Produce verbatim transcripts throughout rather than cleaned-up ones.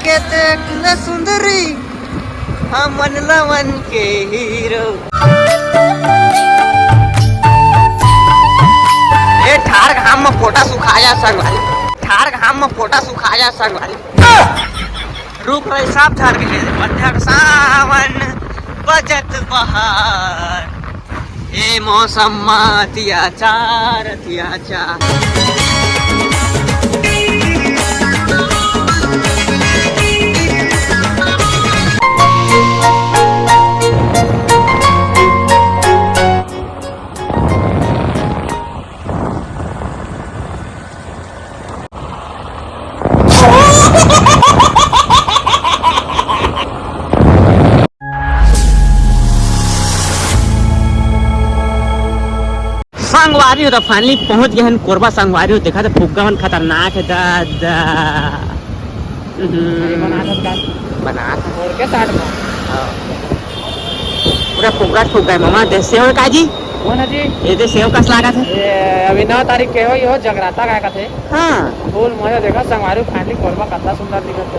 के देख न सुंदरी, हमन लवन के हीरो। ए ठार घाम म पोटा सुखा जा संगवारी, ठार घाम म पोटा सुखा जा संगवारी। रूख रही सब झर गे, बदर सावन बजत बहार। ए मौसम म अतियाचार, अतियाचार। संगवारी हो, त finally पहुंच गए हैं कोरबा। संगवारी हो, देखा त फुग्गा मन खतरनाक है दादा। हम्म। अरे बना था का? बना था। और क्या साठ में? हाँ। पूरा फुग्गा फुग्गा है मामा। दे सेव का जी? कौन है जी? ये दे सेव कस लागत है? ये अभी नौ तारीख के हो, ये हो जगराता का कथे। हाँ। फुल मजा देखा संगवारी, finally कोरबा कतना सुंदर दिखत है।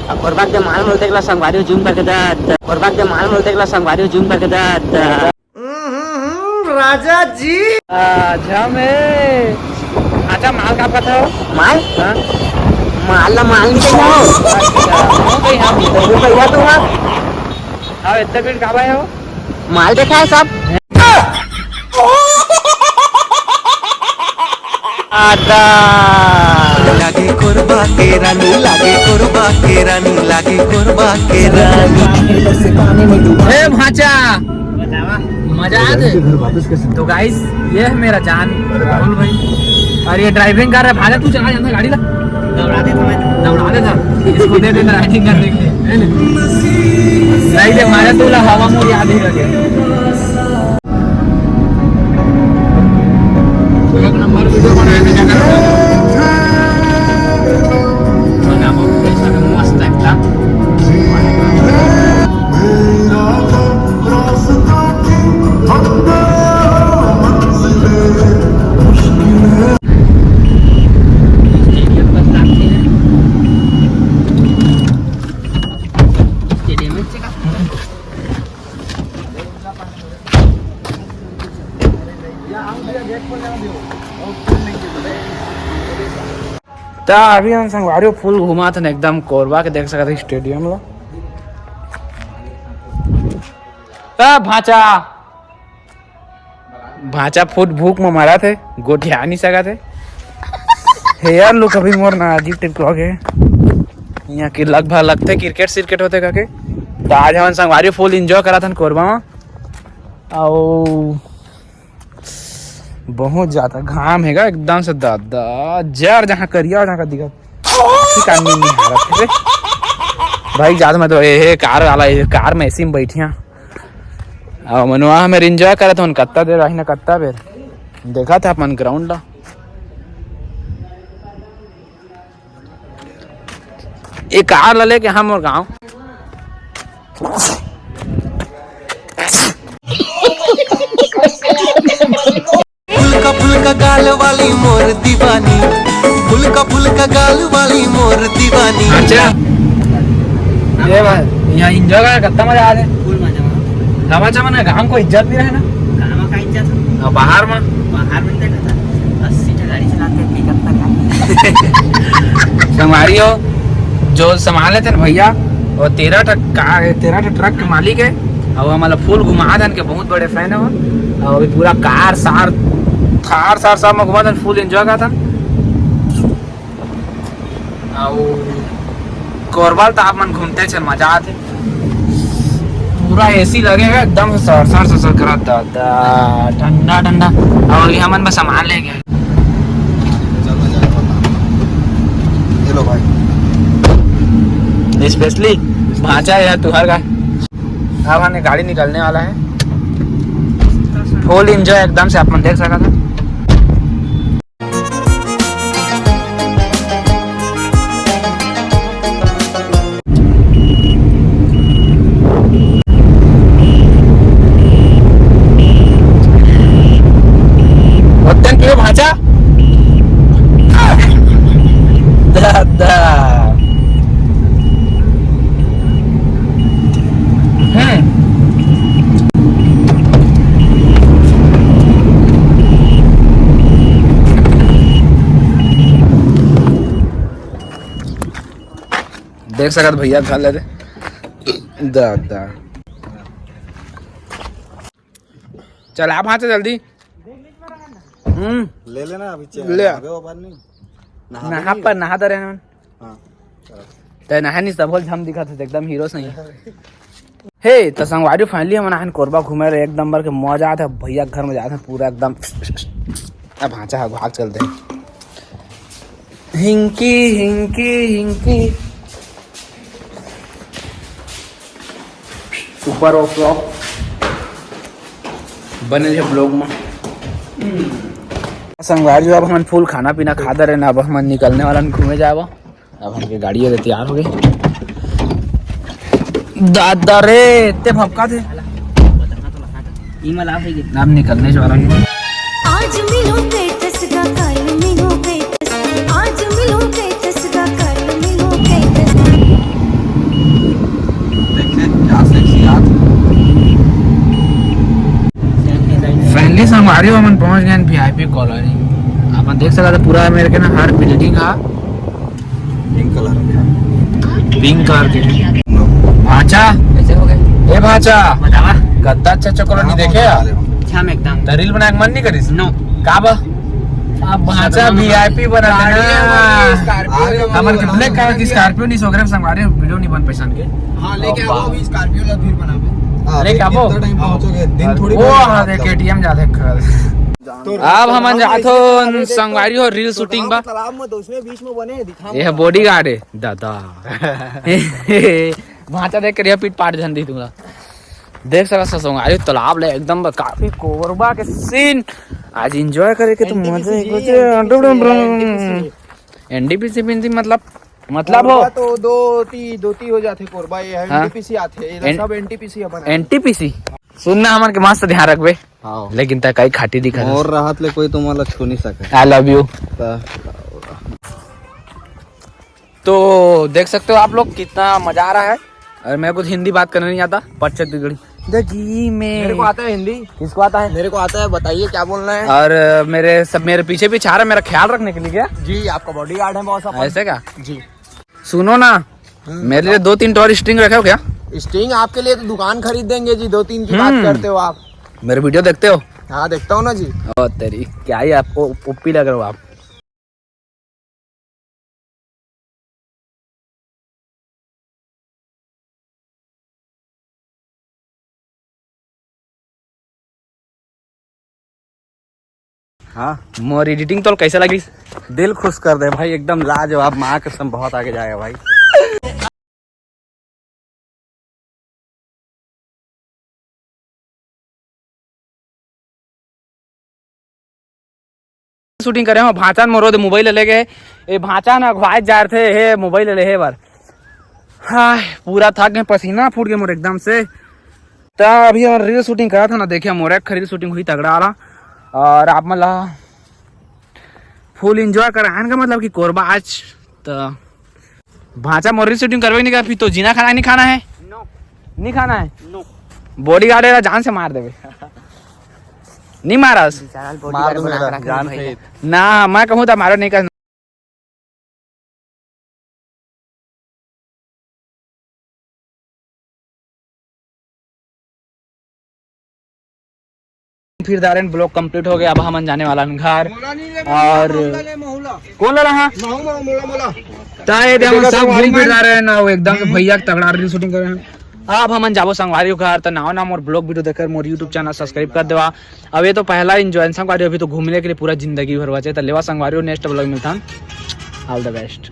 अब कोरबा के माल मोल देख ला संगवारी, zoom करके दा, दा। कोरबा के माल मोल देख ला संगवारी, zoom करके दा, दा। हम्म, राजा जी। अच्छा में। अच्छा, माल का पता हो? माल? हाँ। माल ला माल नहीं देखा हो? अच्छा, हो गई हम। तो भैया तू हाँ। हाँ, इतने भीड़ का भाई हो? माल देखा है सब? आता। लागे कोरबा के रानी, लागे कोरबा के रानी, लागे कोरबा के रानी। ए भांचा, बतावा। मजा आ गए। तो गाइस, ये है मेरा जान राहुल भाई, और ये ड्राइविंग कर रहा है। भांचा, तू चला जाता गाड़ी ला। दौड़ा दे तो मैं। दौड़ा दे था। इसको दे दे ड्राइविंग करने के लिए, है ना? नहीं दे, हमारे तो हवा मोर याद ही रखे। एक नंबर वीडियो बनाए थे, क्या कर रहे हो? मस्त एकदम। त अभी हम संगवारी फुल घुमात हन एकदम कोरबा के, देख सकत हन स्टेडियम ला। त भांचा, भांचा फुट भूख म मरत हे, गोठिया नहीं सकत हे। हेयर लुक अभी मोर ना अजीब टाइप के हो गए। यहाँ की लगभग लगते क्रिकेट सिरकेट होते करके। त आज हमन संगवारी फुल एंजॉय करत हन कोरबा म। अउ बहुत ज्यादा घाम हेगा एकदम से दादा, जर जहाँ करिया जहाँ का दिखत। ठीक आदमी नहीं हारत हे। भाई जात में तो ए, ए, कार वाला, ए, कार में एसी में बैठिया। अब मनुआ हमें एंजॉय करत हन, कत्ता देर आही ना कत्ता बेर। देखा था अपन ग्राउंड ला। ये कार ला लेके हम और गाँव। फुल्का फुल्का गाल वाली मोर दीवानी, फुल्का फुल्का गाल वाली मोर दीवानी। अच्छा, ये बात, यहाँ एंजॉय कर, कितना मजा आ रहा है। फुल मजा आ रहा है। गाँव में ना, गाँव को इज्जत भी रहे ना। गाँव का इज्जत? हाँ, बाहर में। बाहर में देखा था, अस्सी ठो गाड़ी चलाते, पिकअप तक आए। संगवारी हो, जो संभाले थे ना भैया, वो तेरह ठो का, तेरह ठो ट्रक के मालिक है, और हमारा फुल घुमा देन के बहुत बड़े फैन है वो। और अभी पूरा कार सार, थार सार सब में घुमा देन, फुल एंजॉय करता। अउ कोरबा ल त आप मन घूमते छन, मजा आथे। पूरा एसी लगे हे, एकदम से सर सर सर सर करत दादा, ठंडा ठंडा। अउ अभी हमन बस सामान लेके आए। ये लो भाई। स्पेशली भांचा है यार, तुहार का। अब हमारे गाड़ी निकलने वाला है। फुल एंजॉय एकदम से आप मन देख सकत हव। ओतन पियो भांचा। दादा। देख सकत भैया घर ले रे। दा, दा। चल, आप हाथ से जल्दी। हम्म। ले लेना अभी, चे-, ले। नहाबे वो बार नहीं। नहा नहा भी पर नहा दे रहे हैं। हाँ, चलो। ते नहा नहीं, सब होल झम दिखा थे, एकदम हीरो सही। हे, त संगवारी, finally हमन आन कोरबा घूमे रहे, एक नंबर के मजा आथे। भैया के घर में जाथे पूरा एकदम। अब भांचा है, भाग चलते हैं। हिंकी, हिंकी, हिंकी। ऊपर ऑफ ब्लॉग बने रहे ब्लॉग में। संगवारी हो, अब हमन फुल खाना पीना खा दे रहे ना, अब हमन निकलने वाला घूमे जाबो। अब हमके गाड़ी ले तैयार हो गई। दादा रे, ते भपका थे। ई मला होई गे। अब निकलने वाला है। आज मिलो कैतस गा, कल मिलो कैतस, आज मिलो कैतस गा, कल मिलो कैतस। देखिए क्या सेक्सी हाथ। Finally संगवारी हो, हमन पहुंच गए वीआईपी कॉलोनी। अपन देख सकत ह पूरा मेरे के ना हर बिल्डिंग हा पिंक कलर के। पिंक कलर के। भांचा। कैसे हो गए? ए भांचा। बतावा। कत्ता अच्छा चॉकलेट नहीं देखे यार? छाम एकदम। त रील बनाए के मन नहीं करिस? नो। का बा? अब भांचा वीआईपी बना देना। हमन के ब्लैक कलर की स्कॉर्पियो नहीं सो गए संगवारी, वीडियो नहीं बन पहचान के। हाँ, लेके आओ, अभी स्कॉर्पियो ला फिर बनाबो। हाँ, लेके आबो। कितना टाइम पहुंचोगे? दिन थोड़ी वो बहुत हाँ, देख, केटीएम जाते खा। तो अब हमन जाथो संगवारी हो रील शूटिंग बा। तालाब में दूसरे बीच में बने दिखा। ये बॉडीगार्ड है दादा। भांचा देख कर यह पीट पाट झन दी तुमला। देख सकत ह संगवारी तालाब ले एकदम काफी कोरबा के सीन। आज एंजॉय करे के तो मजा ही कुछ। एनटीपीसी पिंदी मतलब, मतलब हो। तो दो ती दो ती हो जाथे कोरबा, ये हाँ। एनटीपीसी आथे, ये एन- सब एनटीपीसी अपन। एनटीपीसी। सुनना हमन के मस्त ध्यान रखबे। हाँ। लेकिन तै कई खाटी दिखा मोर रहत ले कोई तुम्हाला छू नहीं सके। I love you. तो देख सकते हो आप लोग कितना मजा आ रहा है। और मेरे को तो हिंदी बात करना नहीं आता, पर छत्तीसगढ़ी। द जी में। मेरे को आता है हिंदी। किसको आता है? मेरे को आता है, बताइए क्या बोलना है। और अ, मेरे सब मेरे पीछे पीछे आ रहा है, मेरा ख्याल रखने के लिए क्या? जी, आपका बॉडीगार्ड है बॉस अपन। ऐसे क्या? जी। सुनो ना, हम्म, मेरे लिए बताओ। दो तीन ठो और स्ट्रिंग रखे हो क्या? स्ट्रिंग आपके लिए तो दुकान खरीद देंगे जी, दो तीन की बात हम्म। करते हो आप। मेरे वीडियो देखते हो? हाँ, देखता हूँ ना जी। ओ तेरी, क्या ही आप ओ- ओपी लग रहे हो आप। हाँ। मोर एडिटिंग तो कैसे लगिस? दिल खुश कर दे भाई, एकदम लाजवाब, माँ कसम बहुत आगे जाएगा भाई। शूटिंग करे हो, भांचा मोरो दे मोबाइल ले गए। ए भांचा ना अघवाए जा रहे थे, हे मोबाइल ले हे बार। हाय, पूरा थक गए, पसीना फूट गए मोर एकदम से। त अभी हमन रील शूटिंग करा था ना, देखिए मोर एक रील शूटिंग हुई तगड़ा वाला। और आप मन ला फुल एंजॉय करायन का मतलब कि कोरबा आज त भांचा मोर रील शूटिंग करबे नहीं कर, फिर तो जीना खाना नहीं खाना है। नो। नहीं खाना है। नो। बॉडीगार्ड है, जान से मार देवे। नहीं मारस। बेचारा मार बॉडीगार्ड दूंगा बना के रख जान भाई। सहित। ना, मैं कहूँ तो मारो नहीं कर। फिर दारेन ब्लॉग कंप्लीट हो गया, अब हमन जाने वाला हन घर। और कौन ला रहा? ताए दे हम सब घूम फिर दारेन, ना वो एकदम से भैया के तगड़ा रील शूटिंग करे हैं। अब हमन जाबो संगवारी के घर, त नाव नाम और ब्लॉग वीडियो देखकर मोर YouTube चैनल सब्सक्राइब कर देवा। अब ये तो पहला एंजॉय संगवारी, अभी तो घूमने के लिए पूरा जिंदगी भर बचे, त लेवा संगवारी, नेक्स्ट ब्लॉग मिलता। All the best.